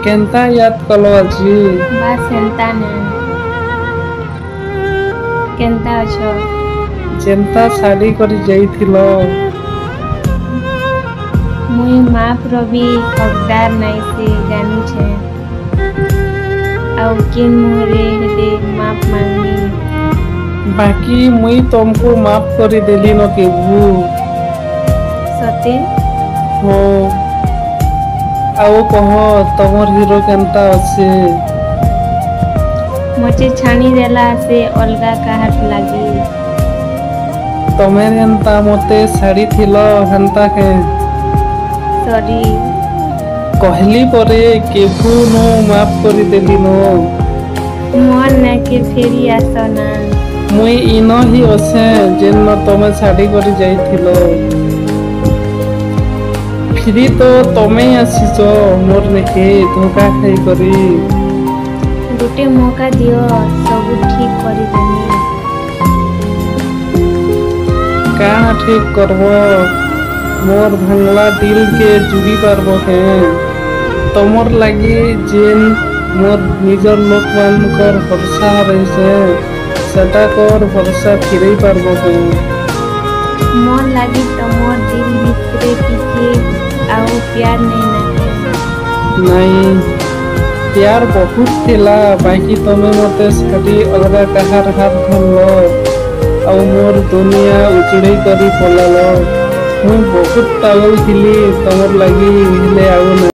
କେନ୍ତା ୟାଦ କଲ ଆଜି? ବାସ୍ ହେନ୍ତା ନା। କେନ୍ତା ଅଛ? ଯେନ୍ତା ଛାଡ଼ି କରି ଯାଇଥିଲ। ମୁଇଁ ମାଫର ବି ହକଦାର ନାଇଁ ସେ ଜାନୁଛେ। ଆଉ କେନ୍ ମୁହଁରେ ହେଲେ ମାଫ ମାଗମି? ବାକି ମୁଇଁ ତମକୁ ମାଫ କରିଦେଲି ନ କେଭୁ। ସତେ? ହଁ। ଆଉ କହ, ତମର ହିରୋ କେନ୍ତା ଅଛେ? ମତେ ଛାଡ଼ି ଦେଲା ସେ ଅଲଗା କାହାର ଲାଗି। ତମେ ଯେନ୍ତା ମତେ ଛାଡ଼ିଥିଲ ହେନ୍ତା କେଁ? ସରି। କହିଲି ପରେ, କେଭୁ ନୁ ମାଫ କରିଦେଲି ନ। ମୋର୍ ନାକେ ଫେରି ଆସ ନା। ମୁଇଁ ଇନ ହିଁ ଅଛେ, ଯେନ ତମେ ଛାଡ଼ି କରି ଯାଇଥିଲ। ଫିରି ତ ତମେ ଆସିଛ ମୋର ନେକେ ଧୋକା ଖାଇକରି। ଗୋଟେ ମୌକା ଦିଅ, ସବୁ ଠିକ କରିଦେମି। କାଣା ଠିକ କରବ? ମୋର ଭାଙ୍ଗଲା ଦିଲ କେ ଯୁଡ଼ି ପାରବ କେଁ? ତମର ଲାଗି ଯେନ୍ ମୋର ନିଜର ଲୋକମାନଙ୍କର ଭରସା ରହିଛେ, ସେଟାକର ଭରସା ଫିରେଇ ପାରବ କେଁ? ମୋର୍ ଲାଗି ତମର ଦିଲ ଭିତରେ ଟିକେ ଆଉ ପ୍ୟାର ନାଇଁ ନା କେଁ? ନାଇଁ, ପ୍ୟାର ବହୁତ ଥିଲା। ବାକି ତମେ ମତେ ଛାଡ଼ି ଅଲଗା କାହାର ହାତ ଧରଲ ଆଉ ମୋର ଦୁନିଆ ଉଜୁଡେଇ କରି ପଲାଲ। ମୁଇଁ ବହୁତ ପାଗଲ ଥିଲି ତମର ଲାଗି, ହେଲେ ଆଉ ନାଇଁ।